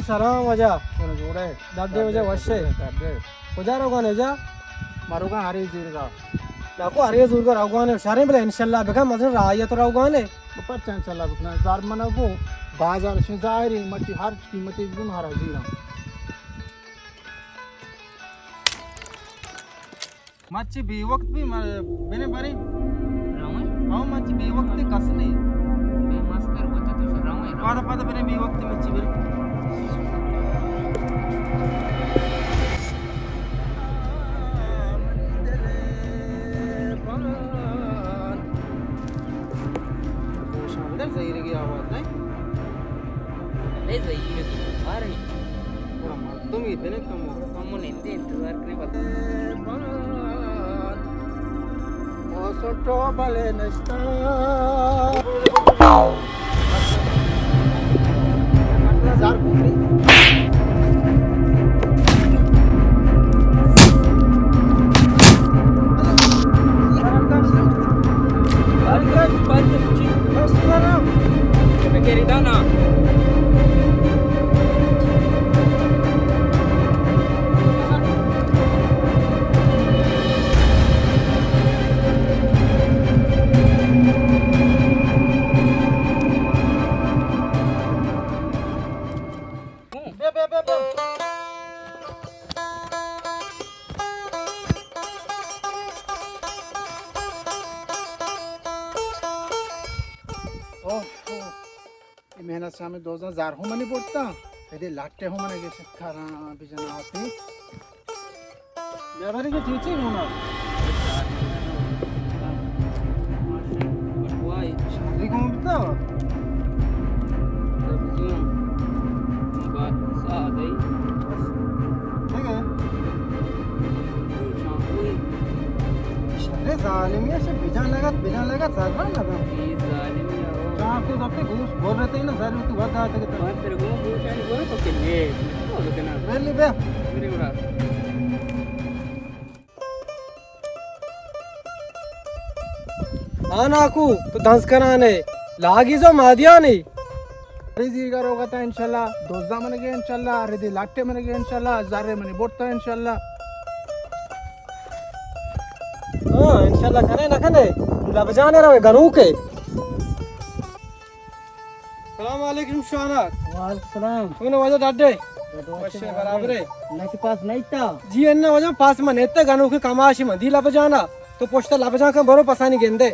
سلام واجہ۔ چلو جوڑے۔ دردے واجہ وشے۔ دردے۔ کجا روگانے واجہ؟ مروگاں ہرے زیرگا۔ ناکو ہرے زورگا روگانے، شریں بلے انشاءاللہ بکن، مزن راہی تو روگانے۔ پرچا انشاءاللہ بکن، زار منا گو بازار شن ظاہری، مچی ہر قیمتی بگن ہر حاضرم۔ مرچی بے وقت بھی مر-، بنے برے۔ رویں؟ ہاں، مرچی بے وقت کس نہیں۔ بے مستر ہوتا تو شر رویں، رویں۔ پادا، پادا بنے بے وقت مرچی برے۔ شاندر زہیرگی آواز نہیں؟ نہیں، زہیر تو بار نہیں۔ تھوڑا مردم ہی بنے کم ہو۔ ہم نندے انتظار کریں بس۔ موسم تو بلے نشتا۔ زار بولی۔ بیا، بیا، بیا، بیا۔ اوہ، اوہ۔ اے محنت سے ہمیں دوزاں زر ہوں منی برتا، ادے لٹے ہوں منا گیشت کھاراں بجن آتے۔ بیا بری کے چیچی ہونا۔ شادی کون بتا؟ سادہ۔ ٹھیک ہے۔ شریں ظالمی ہے، شر بجان لگت، بجان لگت، زران لگت۔ اے ظالمی ہے۔ جان کو زبطے گوش بور رہتے ہیں نا، زر تو بات آتے کہ تو۔ بات تیرے گوش، گوش آنی بولے تو کہ لے، تو بکنا۔ ویلی بے۔ میرے بڑا۔ آ ناکو، تو دنس کنانے، لاگی زو مادیانی۔ ردی زیرگا روگا تا انشاءاللہ، دوزا منگے انشاءاللہ، ردی لٹے منگے انشاءاللہ، زرے منی برتا انشاءاللہ۔ ہاں، انشاءاللہ کنے نہ کنے، لب جانے روے گنوکے۔ سلام علیکم شانک۔ وعلیکم سلام۔ چون واجہ ڈڈے؟ ڈڈو وشے برابرے۔ نہ کہ پاس نہیں تا۔ جی انہ واجہ پاس من ایتا گنوکے کماشی من دی لب جانا۔ تو پشتا لب جان کن برو پسانی گندے۔